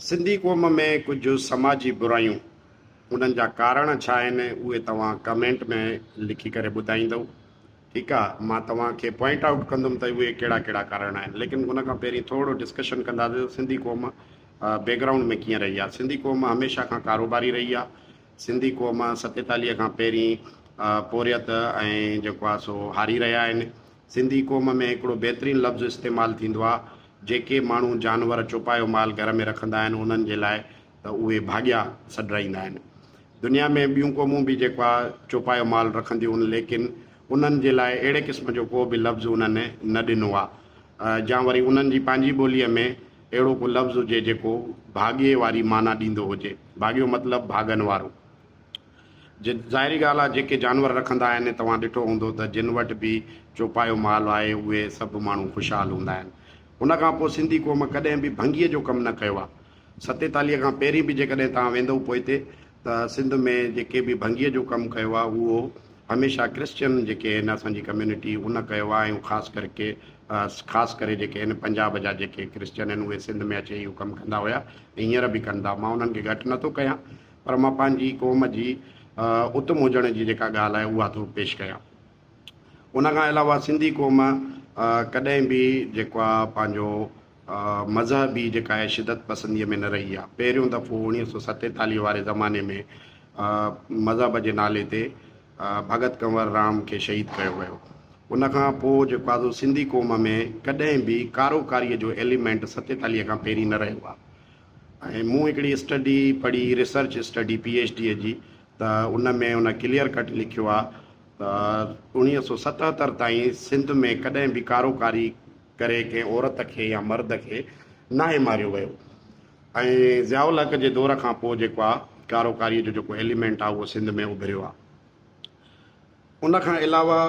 سنڌي قوم ۾ ڪجهه سماجي برايون انهن جا ڪارڻ ڇا آهن اهي توهان ڪمينٽ ۾ لکي ڪري ٻڌائيندؤ ٺيڪ آ مان توهان کي پوائنٽ آئوٽ ڪندم ته اهي ڪهڙا ڪهڙا ڪارڻ آهن ليڪن ان کان پهرين ٿورو ڊسڪشن ڪنداسين ته سنڌي قوم بيڪ گرائونڊ ۾ ڪيئن رهي آ سنڌي قوم هميشه کان ڪاروباري رهي آ سنڌي قوم 47 کان پهرين پورهيت ۽ جيڪو آ سو هاري رهيا آهن سنڌي قوم ۾ هڪڙو بهترين لفظ استعمال ٿيندو آ، جيڪي ماڻهو جانور، چوپايو مال گهر ۾ رکندا آهن انهن جي لاء ته اهي ڀاڳيا سڏرائيندا آهن. دنيا ۾ ٻيون قومون به جيڪو آ چوپايو مال رکنديون هن ليڪن انهن جي لاء اهڙي قسم جو ڪو به لفظ انهن نه ڏنو آ يا وري انهن جي پنهنجي ٻوليء ۾ اهڙو ڪو لفظ هجي جيڪو ڀاڳيي واري معنيٰ ڏيندو هجي. ڀاڳيو مطلب ڀاڳن وارو. ظاهري ڳالهه آهي جيڪي جانور رکندا آهن توهان ڏٺو هوندو ته جن وٽ به چوپايو مال آهي اهي سڀ ماڻهو خوشحال هوندا آهن. ان کان پوء سنڌي قوم ڪڏهن به ڀنگيء جو ڪم نه ڪيو آهي. 47 کان پهرين به جيڪڏهن توهان ويندؤ پوئتي ته سنڌ ۾ جيڪي به ڀنگيء جو ڪم ڪيو آهي اهو هميشه ڪرسچن جيڪي آهن اسان جي ڪميونٽي ان ڪيو آهي ۽ خاص ڪرڪي خاص ڪري جيڪي آهن پنجاب جا جيڪي ڪرسچن آهن اهي سنڌ ۾ اچي اهو ڪم ڪندا هيا ۽ هينئر به ڪن ٿا. مان انهن کي گهٽ نٿو ڪيان. پر مان پنهنجي قوم جي اتم هجڻ جي جيڪا ڳالهه آهي اها ٿو پيش ڪيان. ان کان علاوه سنڌي قوم ڪڏهن به جيڪو آهي پنهنجو مذهبي جيڪا آهي شدت پسنديء ۾ نه رهي آهي. پهريون دفعو 1947 واري زماني ۾ مذهب جي نالي تي ڀڳت ڪنور رام کي شهيد ڪيو ويو. ان کان پوء جيڪو آهي سو سنڌي قوم ۾ ڪڏهن به ڪاروڪاريء جو ايليمينٽ 47 کان پهرين نه رهيو آهي. ۽ مون هڪڙي اسٽڊي پڙهي research study P H D جي ته ان ۾ ان ڪليئر ڪٽ لکيو آ ته 1977 تائين سنڌ ۾ ڪڏهن به ڪارو ڪاري ڪري ڪنهن عورت کي يا مرد کي ناهي ماريو ويو ۽ ضياء الحق جي دور کان پوء جيڪو آ ڪارو ڪاري جو جيڪو ايليمينٽ آ اهو سنڌ ۾ اڀريو آ. ان کان علاوه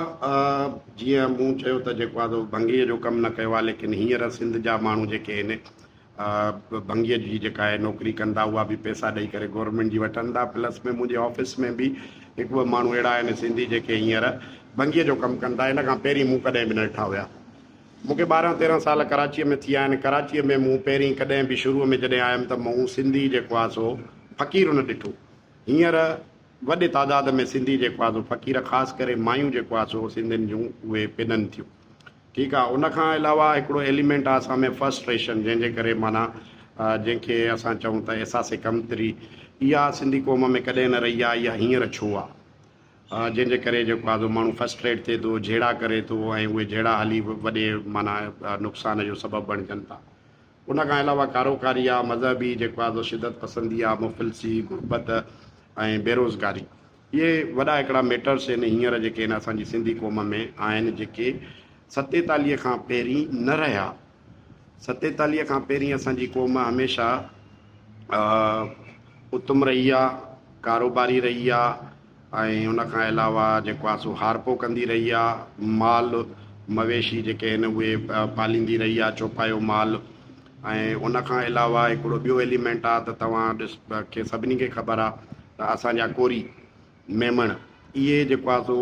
جيئن مون چيو ته جيڪو آ سو ڀنگيء جو ڪم نه ڪيو آ ليڪن هينئر سنڌ جا ماڻهو جيڪي آهن ڀنگيء جي جيڪا آهي نوڪري ڪن ٿا اها به پئسا ڏئي ڪري گورنمينٽ جي وٺن ٿا پلس ۾ منهنجي آفيس ۾ به هڪ ٻه ماڻهو اهڙا آهن سنڌي جيڪي هينئر ڀنگيء جو ڪم ڪن ٿا ان کان پهرين مون ڪڏهن به نه ڏٺا هيا. مون کي 12 13 سال ڪراچيء ۾ ٿيا آهن ڪراچيء ۾ مون پهرين ڪڏهن به شروع ۾ جڏهن آيم ته مون سنڌي جيڪو آ سو فقير نه ڏٺو هينئر وڏي تعداد ۾ سنڌي جيڪو آ سو فقير خاص ڪري مايون جيڪو آ سو سنڌين جون اهي پنن ٿيون ٺيڪ آ ان کان علاوه هڪڙو ايليمينٽ آ اسان ۾ فرسٽريشن جنهن جي ڪري معنيٰ جنهن کي اسان چئون ته احساس ڪمتري اها سنڌي قوم ۾ ڪڏهن نه رهي آ اها هينئر ڇو آ جنهن جي ڪري جيڪو آ سو ماڻهو فرسٽريٽ ٿئي ٿو جهيڙا ڪري ٿو ۽ اهي جهيڙا هلي وڏي معنيٰ نقصان جو سبب بڻجن ٿا. ان کان علاوه ڪاروڪاري آ، مذهبي جيڪو آ سو شدت پسندي آ، مفلسي، غربت ۽ بيروزگاري. اهي وڏا هڪڙا ميٽرس آهن هينئر جيڪي آهن اسان جي سنڌي قوم ۾ آهن جيڪي 47 کان پهرين نه رهيا. 47 کان پهرين اسان جي قوم هميشه اتم رهي آ، ڪاروباري رهي آ، ۽ ان کان علاوه جيڪو آهي سو هارپو ڪندي رهي آ، مال مويشي جيڪي آهن اهي پاليندي رهي آ، چوپايو مال ۽ ان کان علاوه هڪڙو ٻيو ايليمينٽ آ ته توهان ڏس کي سڀني کي خبر آ ته اسان جا ڪوري ميمڻ اهي جيڪو آ سو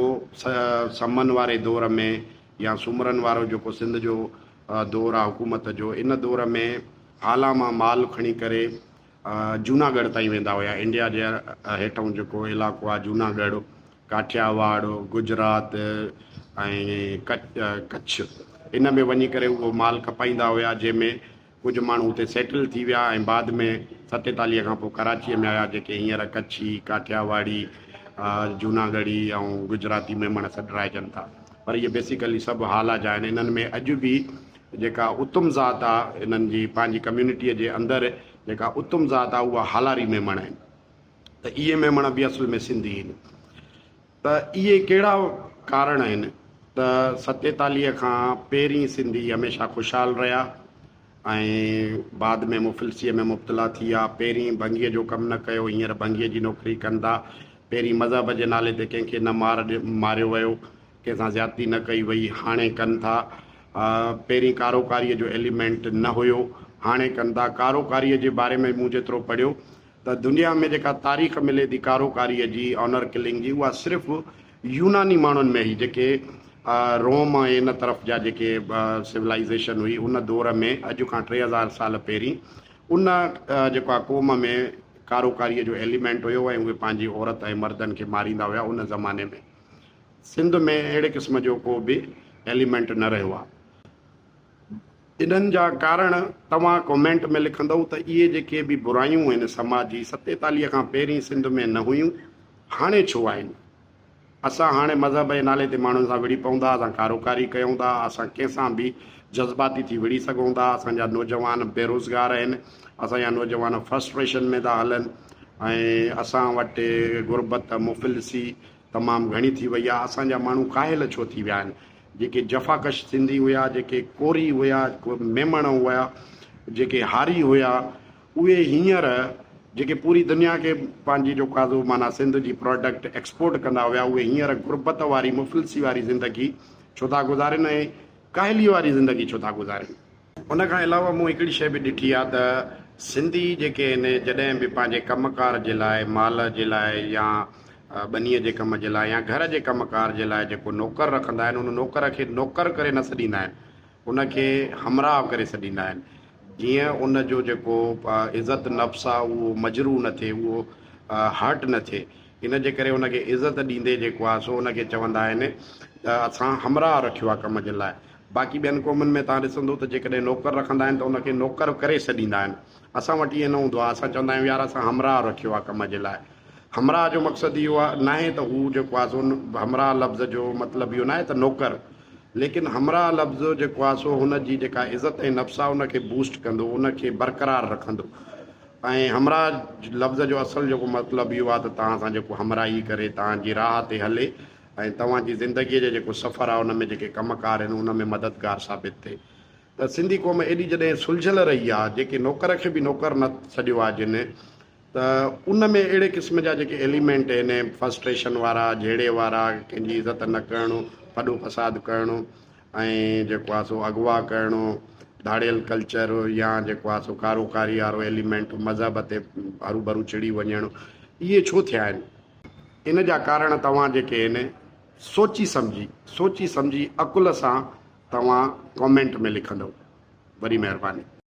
سمن واري دور ۾ يا سومرن وارو جيڪو سنڌ جو دور آ حڪومت جو ان دور ۾ هالا مان مال کڻي ڪري جوناڳڙهه تائين ويندا هيا. انڊيا جي هيٺئون جيڪو علائقو آهي جوناڳڙهه، ڪاٺياواڙ، گجرات ۽ ڪڇ ان ۾ وڃي ڪري اهو مال کپائيندا هيا جنهن ۾ ڪجهه ماڻهو اتي سيٽل ٿي ويا ۽ بعد ۾ 47 کان پوء ڪراچيء ۾ آيا جيڪي هينئر ڪڇي، ڪاٺياواڙي، جوناڳڙهي ۽ گجراتي ميمڻ سڏرائجن ٿا پر اهي بيسيڪلي سڀ هالا جا آهن انهن ۾ اڄ به جيڪا اتم ذات آ انهن جي پنهنجي ڪميونٽيء جي اندر جيڪا اتم ذات آ اها هالاري ميمڻ آهن ته اهي ميمڻ به اصل ۾ سنڌي آهن ته اهي ڪهڙا ڪارڻ آهن ته 47 کان پهرين سنڌي هميشه خوشحال رهيا ۽ بعد ۾ مفلسيء ۾ مبتلا ٿي ويا پهرين ڀنگيء جو ڪم نه ڪيو هينئر ڀنگيء جي نوڪري ڪن ٿا پهرين مذهب جي نالي تي ڪنهن کي نه مار ماريو ويو ڪنهن سان زيادتي نه ڪئي وئي، هاڻي ڪن ٿا. پهرين ڪاروڪاريء جو ايليمينٽ نه هيو، هاڻي ڪن ٿا. ڪاروڪاريء جي باري ۾ مون جيترو پڙهيو ته دنيا ۾ جيڪا تاريخ ملي ٿي ڪاروڪاريء جي، آنر ڪلنگ جي، اها صرف يوناني ماڻهن ۾ هئي، جيڪي روم ۽ ان طرف جا جيڪي سولائيزيشن هئي ان دور ۾ اڄ کان 3000 سال پهرين ان جيڪو آهي قوم ۾ ڪاروڪاريء جو ايليمينٽ هيو ۽ اهي پنهنجي عورت ۽ مردن کي ماريندا هيا ان زماني ۾ سنڌ ۾ اهڙي قسم جو ڪو به ايليمينٽ نه رهيو آهي. انهن جا ڪارڻ توهان ڪمينٽ ۾ لکندؤ ته اهي جيڪي به برايون آهن سماجي 47 کان پهرين سنڌ ۾ نه هيون هاڻي ڇو آهن؟ اسان هاڻي مذهب جي نالي تي ماڻهن سان وڙهي پئون ٿا، اسان ڪاروڪاري ڪيون ٿا، اسان ڪنهن سان به جذباتي ٿي وڙهي سگهون ٿا، اسان جا نوجوان بيروزگار آهن، اسان جا نوجوان فرسٽريشن ۾ ٿا هلن ۽ اسان وٽ غربت، مفلسي تمام گهڻي ٿي وئي آهي، اسان جا ماڻهو ڪاهل ڇو ٿي ويا آهن؟ جيڪي جفاڪش سنڌي هيا، جيڪي ڪوري هيا، ميمڻ هيا، جيڪي هاري هيا، اهي هينئر جيڪي پوري دنيا کي پنهنجي جو ڪازو معنيٰ سنڌ جي پراڊڪٽ ايڪسپورٽ ڪندا هيا اهي هينئر غربت واري مفلسي واري زندگي ڇو ٿا گذارين ۽ ڪاهلي واري زندگي ڇو ٿا گذارين. ان کان علاوه مون هڪڙي شيء به ڏٺي آهي ته سنڌي جيڪي آهن جڏهن به پنهنجي ڪم ڪار جي لاء مال جي لاء يا ٻنيء جي ڪم جي لاء يا گهر جي ڪم ڪار جي لاء جيڪو نوڪر رکندا آهن ان نوڪر کي نوڪر ڪري نه سڏيندا آهن ان کي همراهه ڪري سڏيندا آهن جيئن ان جو جيڪو عزت نفس آهي اهو مجروح نه ٿئي اهو هرٽ نه ٿئي ان جي ڪري ان کي عزت ڏيندي جيڪو آهي سو ان کي چوندا آهن ته اسان همراهه رکيو آهي ڪم جي لاء باقي ٻين قومن ۾ توهان ڏسندو ته جيڪڏهن نوڪر رکندا آهن ته ان کي نوڪر ڪري سڏيندا آهن اسان وٽ ائين نه هوندو آهي اسان چوندا آهيون يار اسان همراهه رکيو آهي ڪم جي لاء همراهه جو مقصد اهو ناهي ته هو جيڪو آهي سو همراهه لفظ جو مطلب اهو ناهي ته نوڪر ليڪن همراهه لفظ جيڪو آهي سو هن جي جيڪا عزت ۽ نفس آهي ان کي بوسٽ ڪندو، ان کي برقرار رکندو ۽ همراهه لفظ جو اصل جيڪو مطلب اهو آهي ته توهان سان جيڪو همراهي ڪري، توهان جي راهه تي هلي ۽ توهان جي زندگيء جو جيڪو سفر آهي ان ۾ جيڪي ڪم ڪار آهن ان ۾ مددگار ثابت ٿئي ته سنڌي قوم ايڏي جڏهن سلجهيل رهي آهي جيڪي نوڪر کي به نوڪر نه سڏيو آهي جن ته ان ۾ اهڙي قسم جا جيڪي ايليمينٽ آهن فرسٽريشن وارا، جهيڙي وارا، ڪنهن جي عزت نه ڪرڻ، ڦڏو فساد ڪرڻ ۽ جيڪو آهي سو اغوا ڪرڻ، ڌاڙيل ڪلچر يا جيڪو آهي سو ڪارو ڪاري وارو ايليمينٽ، مذهب تي هروڀرو چڙهي وڃڻ، اهي ڇو ٿيا آهن؟ ان جا ڪارڻ توهان جيڪي آهن سوچي سمجهي، سوچي سمجهي عقل سان توهان ڪامينٽ ۾ لکندؤ. وڏي مهرباني.